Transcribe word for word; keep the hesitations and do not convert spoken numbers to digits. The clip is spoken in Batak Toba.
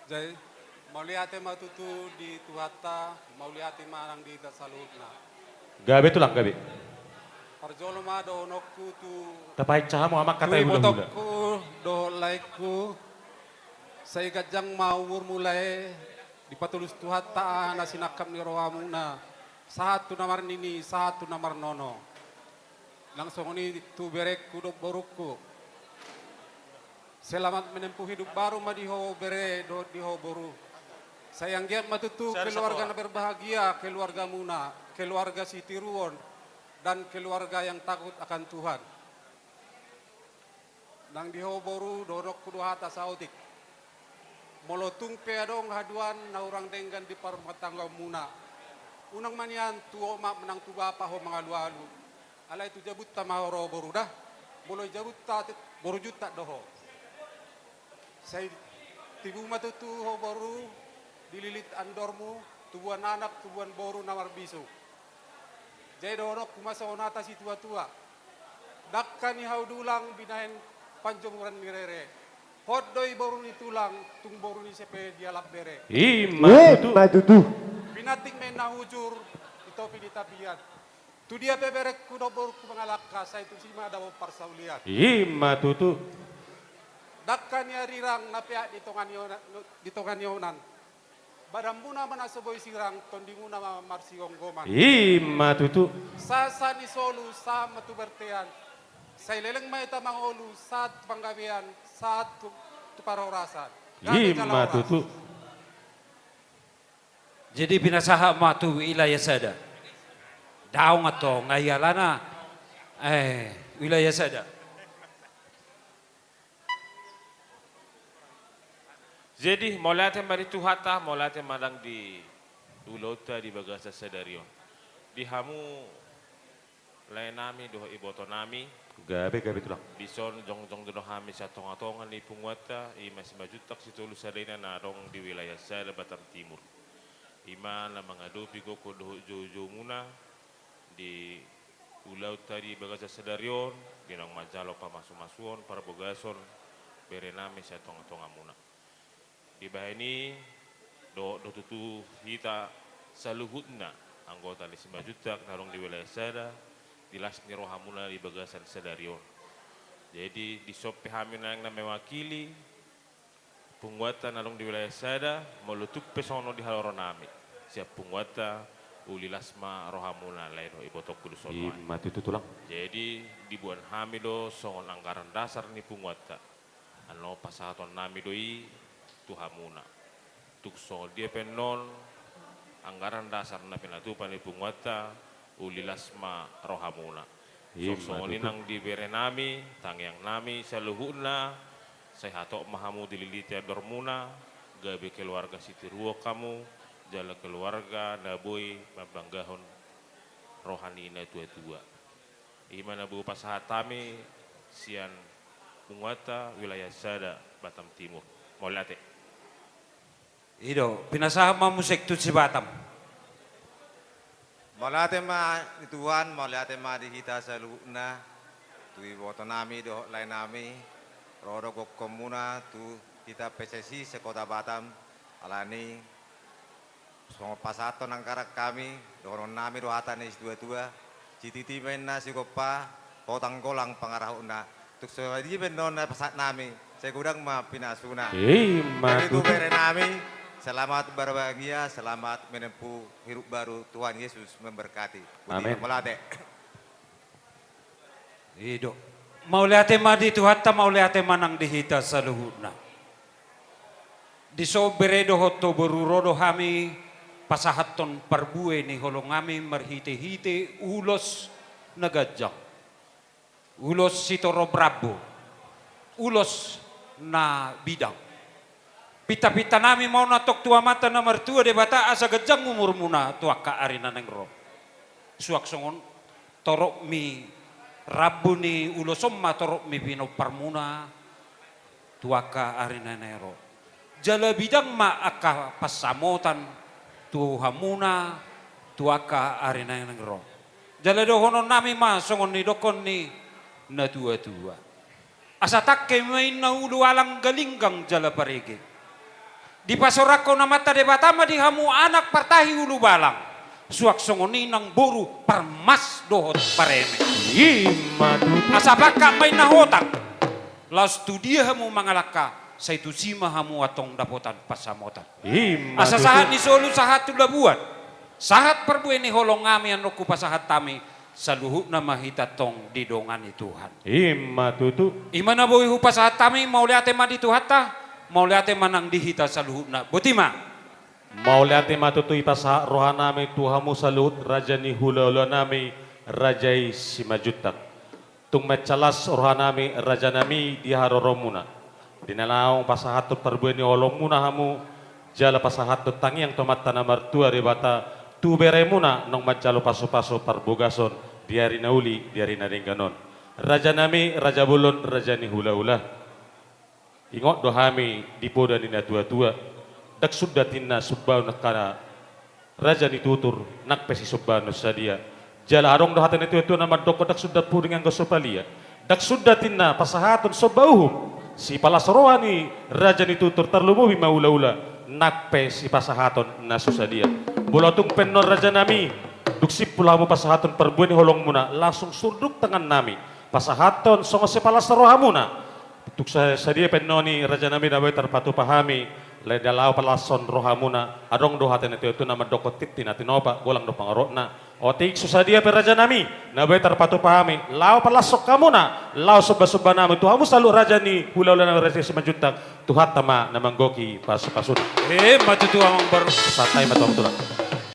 Jadi, mauliate ma tutu di Tuhanta, mauliate ma nang di hita saluhutna. Gabe tulang, gabe. Parjolo ma dohononku tu Tapahinsa hamu amang hata tu hulahula. Ibotongku dohot laengku, sai ganjang ma umurmu lae, dipatulus Tuhanta aha na sinangkap ni rohamuna, sahat tu na marnini, sahat tu na marnono. Nang songon i tu berengku dohot borungku. Selamat menempuh hidup baru ma di ho bere dohot di ho boru. Sai anggiat ma tutu keluarga na berbahagia keluargamuna, keluarga sitiruon, dan keluarga yang takut akan Tuhan. Nang di ho boru dohononku do hata saotik. Molo tung pe adong haduan na hurang denggan di parrumatanggaonmuna, unang ma nian tu omak manang tu bapa ho mangalualu. Alai tu jabunta ma ho ro boru da. Molo i jabunta, borujunta do ho. Sai tibu ma tutu ho boru, dililit andormu, tubuan anak, tubuan boru na marbisuk. Jadi dohononku ma songon hata situatua. Dangka ni hau dulang binahen panjomuran ni rere. Hot do i boru ni tulang, tung boru ni ise pe dialap bere. I ma tutu. Pinantik ma inna hujur, ditopi di tapian. Tu dia pe berengku dohot borungku mangalangka, sai tusi ma dapot parsaulian. I ma tutu. Dangka ni arirang na peak di tonga ni ona-, di tonga ni onan. Badanmuna ma na so boi sirang, tondimuna ma marsigomgoman. I ma tutu. Sahat-sahat ni solu, sahat ma tu bontean. Sai leleng ma hita mangolu, sahat tu panggabean, sahat tu, tu parhorasan. I ma tutu. Jadi pinasahat ma tu wilayah sada. Daong antong, nga ialana, eh, wilayah sada. Jadi, mauliate ma di Tuhanta, mauliate ma nang di ulaonta di bagasan sadari on. Di hamu laenami dohot ibotonami. Gabe, gabe tulang. Dison jongjong do hami sian tongatonga ni punguanta, i ma Simanjuntak Sitolu Sada Ina na adong di wilayah sada Batam Timur. I ma na mangadopi gokhon dohot joujoumuna di ulaonta di bagasan sadari on, di naung manjalo pamasumasuon, parbagason berenami sian tongatongamuna. Dibahen i, dohot do tutu hita saluhutna anggota ni Simanjuntak na adong di wilayah sada, di las ni rohamuna di bagasan sadari on. Jadi, dison pe hami naeng na mewakili punguanta na adong di wilayah sada, molo tung pe songon on di haloronami. Sian punguanta, uli las ma rohamuna, lae dohot ibotongku, dison ma. I ma tutu, tulang. Jadi, diboan hami do songon anggaran dasar ni punguanta. Ano pasahatonnami do i tu hamuna. Tung songon dia pe annon anggaran dasar na pinatupa ni punguanta, uli las ma rohamuna. I ma tutu. Songon i nang di berenami, tangiangnami saluhutna, sai hatop ma hamu dililiti andormuna, gabe keluarga sitiruon hamu, jala keluarga na boi mambanggahon roha ni natuatua. I ma na boi pasahat hami sian punguanta wilayah sada Batam Timur. Mauliate. I do, pinasahat ma musik tu si Batam. Mauliate ma di Tuhan, mauliate ma di hita saluhutna, tu ibotonami dohot laenami, ro do gokhonmuna tu hita P C C se-Kota Batam, alani songon pasahathon anggaran hami, dohononnami do hata ni situatua, sititi ma inna sigompa, hotang golang pangarahutna. Tung songon i pe annon na pasahatnami, sai godang ma pinasuna. I ma tutu. Jadi tu berenami, selamat berbahagia, selamat menempuh hidup baru, Tuhan Yesus memberkati. Amin. Mauliate. I do. Mauliate ma di Tuhanta, mauliate ma nang di hita saluhutna. Dison bere dohot ho boru, ro do hami pasahathon parbue ni holongnami marhitehite ulos na ganjang. Ulos sitorop rambu. Ulos na bidang. Pintapintanami ma on antong tu Amanta na martua Debata asa ganjang umurmuna tu angka ari na naeng ro. Suang songon torop ni rambu ni ulos on ma torop ni pinomparmuna tu angka ari na naeng ro. Jala bidang ma angka pansamotan tu hamuna tu angka ari na naeng ro. Jala dohononnami ma songon nidokkon ni natuatua. Asa tangke ma inna ulu alang, galinggang jala parege. Dipasorangkon Amanta Debata ma di hamu anak partahi ulubalang, suang songon i nang boru parmas dohot pareme. I ma tutu. Asa pangkat ma inna hotang. Laos tu dia hamu mangalangka, sai tusi ma hamu antong dapotan pansamotan. I ma tutu. Asa sahat ni solu sahat tu labuan, sahat parbue ni holong hami, annon hupasahat hami, saluhutna ma hita antong didongani Tuhan. I ma tutu. I ma na boi hupasahat hami, mauliate ma di Tuhanta, mauliate ma nang di hita saluhutna. Boti ma. Mauliate ma tutu, hupasahat rohanami tu hamu saluhut raja ni hulahulanami, raja i Simanjuntak. Tung mansai las rohanami rajanami di haroromuna, di na laho pasahathon parbue ni holongmuna hamu, jala pasahathon tangiang tu Amanta na martua Debata, tu beremuna naung manjalo pasupasu parbagason di ari na uli, di ari na denggan on. Rajanami, raja bolon, raja ni hulahula. Ingot do hami di poda ni natuatua, ndang sundat inna sombaon angka raja ni tutur, nang pe sisombaon na so sadia. Jala adong do hata ni natuatua na mandokkon ndang sundat puring anggo so palia. Ndang sundat inna pasahaton somba uhum, sipalas roha ni raja ni tutur, tarlumobi ma hulahula, nang pe sipasahaton na so sadia. Molo tung pe annon rajanami, dung simpul hamu pasahaton parbue ni holongmuna, langsung surduk tangannami pasahathon songon sipalas rohamuna. Tung sa-, sadia pe annon i rajanami na boi tarpatupa hami, lae da laho palashon rohamuna, adong do hata ni natuatua na mandokkon tintin na tinopa, golang do pangarotna. Otik so sadia pe rajanami, na boi tarpatupa hami, laho palashon hamuna, laho sombasombanami tu hamu saluhut raja ni hulahulanami raja Simanjuntak, Tuhanta ma na manggohi pasupasuna. I ma tutu amang boru. Santabi ma tutu amang tulang.